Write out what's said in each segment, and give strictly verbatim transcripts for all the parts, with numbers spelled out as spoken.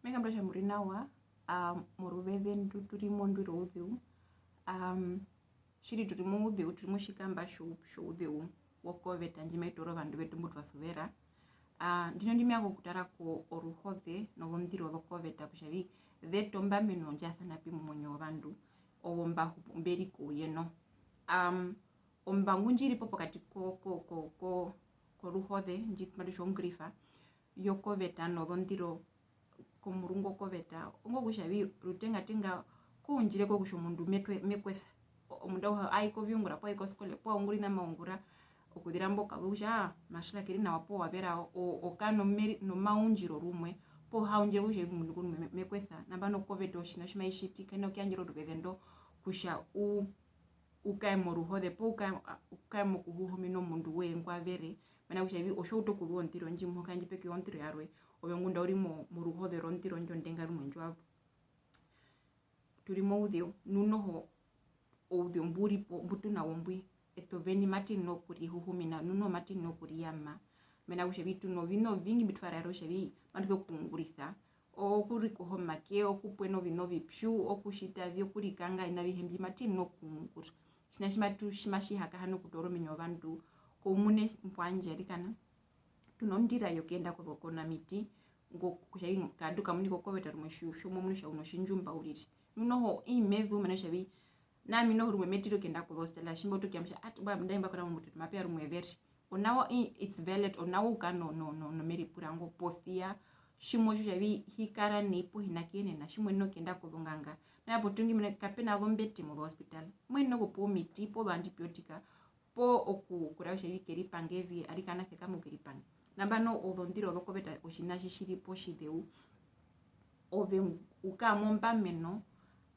Me kambura kutja mu ri nawa, ah, moruveze ndu tu ri mo ndwi rouzeu. Am, tjiri tu ri mouzeu, tu ri motjikamba tjou-, tjouzeu woCovid, ndji mai toora ovandu vetu mbu twa suvera. Ah, ndino ndi me vanga okutara ko oruhoze nozondiro zoCovid kutja vi-, ze eta ombameno ndja sana pi momuinyo wovandu, ovo mba hupu-, mbe ri kouye noho. Am, ombangu ndji ri po pokati ko, ko, ko, ko, koruhoze, ndji matu tja ongrifa, yoCovid nozondiro komurungu woCovid, ongo kutja vi-, rutengatenga ko undjire ko kutja omundu me twe-, me kwesa. O-, omundu auhe aa i koviungura, poo aa i koskole, poo aa ungura ovina ma ungura, okuzira mbo ka zuu kutja, aa, Marcela ke ri nawa, poo wa vera o-, o-, o kara nomeri-, nomaundjiro rumwe, poo ha undjire ko kutja omundu ngwi me-, me kwesa. Nambano Covid otjiṋa tji mai tjiti, ka ina kuyandjera oruveze ndo kutja u-, u kare moruhoze, poo u kare, u kare mokuhuhumina omundu woye ngwa vere, mena kutja vi-, otji wa utu okuzuva ondiro ndji muhuka, handje pe ke ya ondiro yarwe, ove ngunda u ri mo-, moruhoze rwondiro ndjo ondenga rumwe ndji wa zu. Tu ri mouzeu, nu noho ouzeu mbu ri po, mbu tu na wo mbwi, eṱe oveni matu yenene okurihuhumina, nu noho matu yenene okuriyama, mena kutja vi-, tu noviṋa ovingi mbi twa raerwa kutja vi-, matu sokuungurisa, okurikoha omake, okupwena oviṋa ovipyu, okutjita vi, okurikanga, oviṋa avihe mbi matu yenene okuungura. Otjiṋa tji matu-, tji matji hakahana okutoora ominyo vyovandu koumune mbwandje, arikana. Tu nondira yokuyenda kozo-, konamiti, ngo-, kutja i-, kandu kamuni kokoveta rumwe tji-, tji mo munu kutja u notjindjumba uriri. Nu noho, ii me zuu mena kutja vi-, nami noho rumwe me tira okuyenda kozohospital, tji mba utu okuyama kutja, at-, mbwae, ndai mba kara momututu, mape ya rumwe everi. Onawa, i-, it's valid, onawa okukara no-, no-, no-, nomeripura ngo, posi ya, tji mo tjiwa kutja vi-, hi kara nai poo hi na kuyenena, tji mo yenene okuyenda kozonganga. Mena potuingi mena kape na zombete mozohospital. Mo yenene okupewa omiti, poo zo antibiotica, poo oku-, okuraerwa kutja vi-, ke ripange vi-, arikana sekama okeripange. Nambano ozondiro zokoveta otjiṋa tji tji ri po otjizeu, ove u kara mombameno,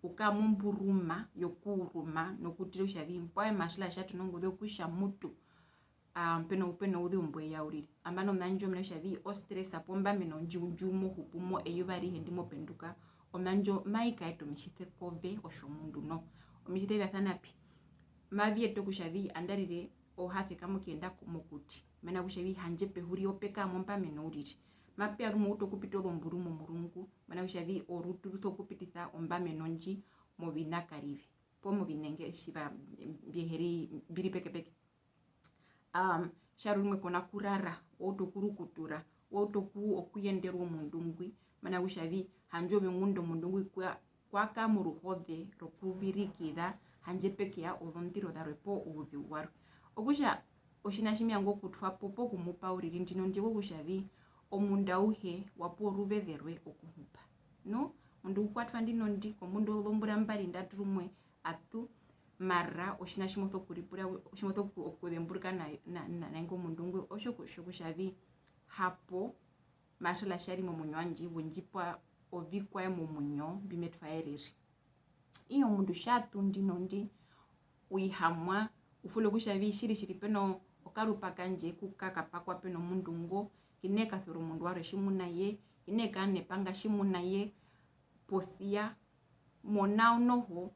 u kara momburuma yokuuruma nokutira kutja vi-, mbwae Marcela tja tu nonguze okutja mutu, ah, pe no-, pe nouzeu mbwe ya uriri. Nambano omuinyo mena kutja vi-, ostress poo ombameno ndji-, ndji mo hupu mo eyuva arihe ndi mo penduka, omuinyo mai kaeta omitjise kove otjomundu noho. Omitjise vya sana pi? Mavi eta kutja vi-, nandarire o ha sekama okuyenda ko-, mokuti. Mena kutja vi-, handje pehuri ope kara mombameno uriri. Mape ya rumwe o utu okupita ozomburu momurungu, mena kutja vi-, orutu ru sokupitisa ombameno ndji moviṋa karive, poo movinenge tjiva mbi he ri-, mbi ri pekepeke. Um, tjarwe rumwe ko na kurara, wa utu okurukutura, wa utu oku-, okuyenderwa omundu ngwi, mena kutja vi-, handje ove ngunda omundu ngwi kwa-, kwa kara moruhoze rokuvirikiza, handje pe ke ya ozondiro zarwe poo ouzeu warwe. Okutja, otjiṋa tji me vanga okutwa po poo kumupa uriri ndino ndi okokutja vi-, omundu auhe wa pewa oruveze rwe okuhupa. Nu, omundu u kwatwa ndino ndi kombunda yozombura mbari ndatu rumwe, atu, mara otjiṋa tji mo sokuripura, tji mo soku-, okuzemburuka na, na, na, na ingo omundu ngwi, otjo ku-, tjokutja vi-, hapo Marcela tja ri momuinyo wandje, we ndji pa ovikwaye momuinyo mbi me twaerere. Ii omundu tja tu ndino ndi, u ihamwa, u fula kutja vi-, tjiri, tjiri pe no okarupa kandje ku ka kapakwa pe nomundu ngo, hi nee kasuvera omundu warwe tjimuna ye, hi nee kaana epanga tjimuna ye, posi ya, mo nao noho,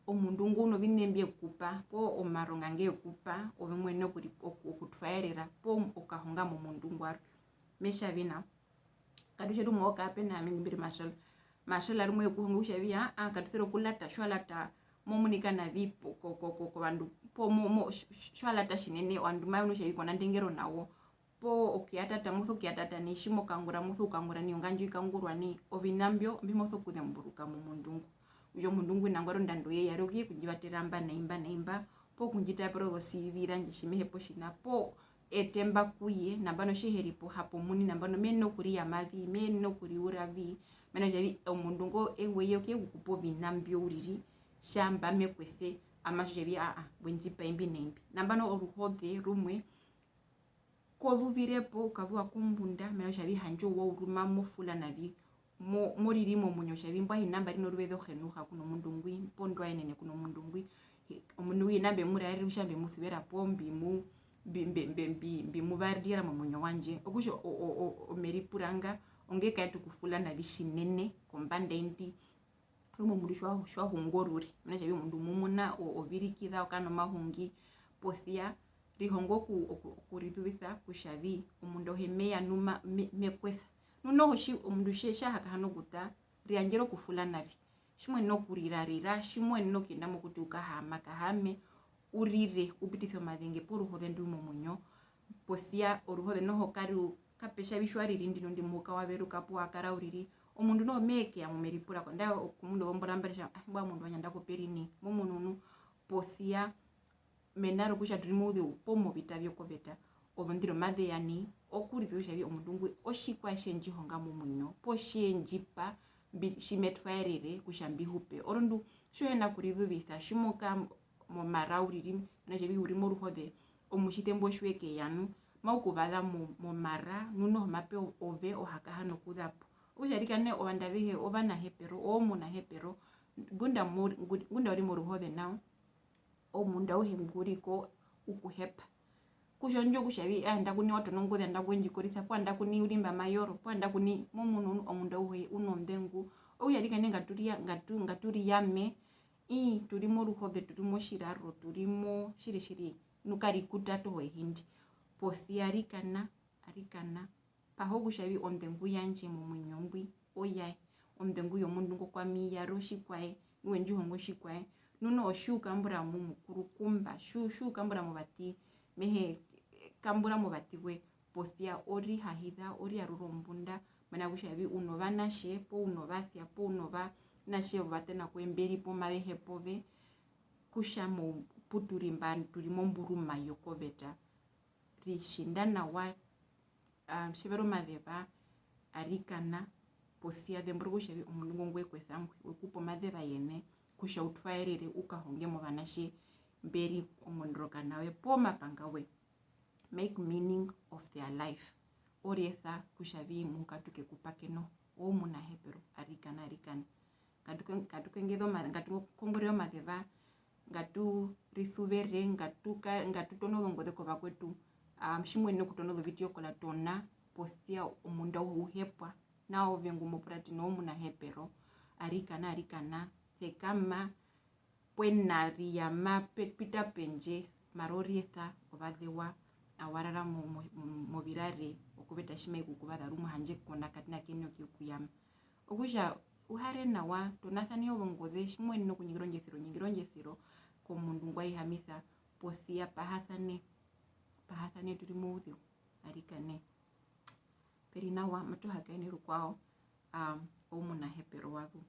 omundu ngo u noviṋa mbye ku pa, poo omaronga nge ku pa, ove mo yenene okuri-, oku-, okutwaerera, poo okahonga momundu ngwarwe. Me tja vi nao. Katu tja rumwe o kara pe na ami ngu mbi ri Marcela. Marcela rumwe e ku honga kutja vi, aa, aa, katu sere okulata, tji wa lata mo munika navi po-, ko-, ko-, ko-, kovandu, poo mo-, mo-, tji-, tji-, tji wa lata tjinene, ovandu mave munu kutja vi ko na ndengero na wo. Poo okuyatata, mo sokuyatata nai, tji mo kangura, mo sokukangura nai, ongandjo i kangurwa nai, oviṋa mbyo mbi mo sokuzemburuka momundu ngo. Kutja omundu ngwi nangwari ondando ye ya ri okuyekundjivatera mba nai, mba nai, mba, poo kundjitapera ozo-C V zandje tji me hepa otjiṋa, poo etemba ku ye, nambano tji he ri po hapo omuini, nambano me yenene okuriyama vi, me yenene okuriura vi, mena kutja vi, omundu ngo ewe ye okuyekukupa oviṋa mbyo uriri, tja mba me kwese, ama tjiwa kutja vi, aa, we ndji pa imbi na imbi. Nambano oruhoze rumwe, ko zuvire po, u kazuva kombunda, mena kutja vi handje wa uruma mo fula navi, mo-, mo riri momuinyo kutja vi mbwae hi na mba ri noruveze ohenuha ku nomundu ngwi, poo ndwa yenene ku nomundu ngwi, hi-, omundu ngwi hi na mbe mu raerere kutja mbe mu suvera poo mbi mu-, mbi-, mbe-, mbe-, mbi-, mbi mu varira momuinyo wandje, okutja o-, o-, o-, omeripura nga onge kaeta okufula navi tjinene kombanda indi. Rumwe omundu tji wa-, tji wa hungwa orure, mena kutja vi omundu u mu muna o-, ovirikiza, o kara nomahungi, posi ya rihonga oku-, oku-, okurizuvisa kutja vi omundu auhe me ya nu ma-, me-, me kwesa. Nu noho tji omundu tje, tja hakahana okuta, riyandjera okufula navi. Tji mo yenene okurira, rira, tji mo yenene okuyenda mokuti u kahaama, kahaame, u rire, u pitise omazenge poo oruhoze ndwi momuinyo, posi ya oruhoze noho karu-, kape tja vi tji wa riri ndino ndi muhuka wa veruka poo wa kara uriri. Omundu noho me keya mo me ripura ko, nandae komundu wozombura mbari tja, ah, mbwae omundu wandje nandae ko pe ri nai, mo munu nu, posi ya mena rokutja tu ri mouzeu poo movita vyokoveta, ozondiro maze ya nai, okurisa kutja vi omundu ngwi otjikwaye tje ndji honga momuinyo, poo tje ndji pa mbi-, tji me twaerere kutja mbi hupe. Orondu tji u hi na kurizuvisa, tji mo kara momara uriri, mena kutja vi u ri moruhoze, omutjise mbwo tji we keya nu, mau ku vaza mo-, momara, nu noho mape ya ove o hakahana okuza po. Okutja arikana nai ovandu avehe ovanahepero, oomunahepero, ngunda mo-, ngu-, ngunda u ri moruhoze nao, omundu auhe ngu ri ko u ku hepa. Kutja ondjo kutja vi, ah, nandaku nai wa tono ongoze, nandaku we ndji korisa, poo nandaku nai u ri mba ma yoro, poo nandaku nai mo munu omundu auhe u nonḓengu. Okutja arikana nai ngatu ri ya-, ngatu-, ngatu riyame, ii, tu ri moruhoze, tu ri motjiraro, tu ri mo-, tjiri, tjiri, nu kari kuta toho ehi ndi. Posi ya arikana, arikana, paha kutja vi onḓengu yandje momuinyo mbwi oyaye, onḓengu yomundu ngo kwami ya ri otjikwaye, nu we ndji honga otjikwaye, nu noho tji u kambura mu Mukuru kumba, tji u-, tji u kambura muvati, me hee, kambura muvati we, posi ya o rihahiza, o riyarura ombunda, mena rokutja vi u novanatje, poo u novasya, poo u novanatje vovatena koye mbe ri po mave hepa ove, kutja mo-, pu tu ri mba tu ri momburuma yokoveta, ritjinda nawa, ah, tjevera omazeva arikana, posi ya zemburuka kutja vi omundu ngo ngwe ku esa ngwi, we ku pa omazeva yene, kutja u twaerere u kahonge movanatje mbe ri omundoroka nawe poo mapanga we. Make meaning of their life. O ri esa kutja vi muhuka tu ke ku pake noho, oomunahepero, arikana, arikana. Ngatu ke-, ngatu kengeze oma-, ngatu kongorere omazeva, ngatu risuvere, ngatu ka-, ngatu tone ozongoze kovakwetu. Ah, tji mo yenene okutona ozovideo kola, tona, posi ya omundu auhe u hepwa, nao ove ngu mo puratene oomunahepero, arikana, arikana, sekama, pwena riyama pe-, pita pendje, mara o ri esa ovazewa, awa rara mo-, mo-, mo-, movirare, okuveta tji mai ku kuvaza rumwe handje kona katina kene okuyekuyama. Okutja, u hare nawa, tonasaneye ozongoze, tji mo yenene okuningira ondjesiro, ningira ondjesiro komundu ngwa ihamisa, posi ya pahasane, pahasane tu ri mouzeu, arikane. Pe ri nawa, matu hakaene rukwao, um, omunahepero wazu.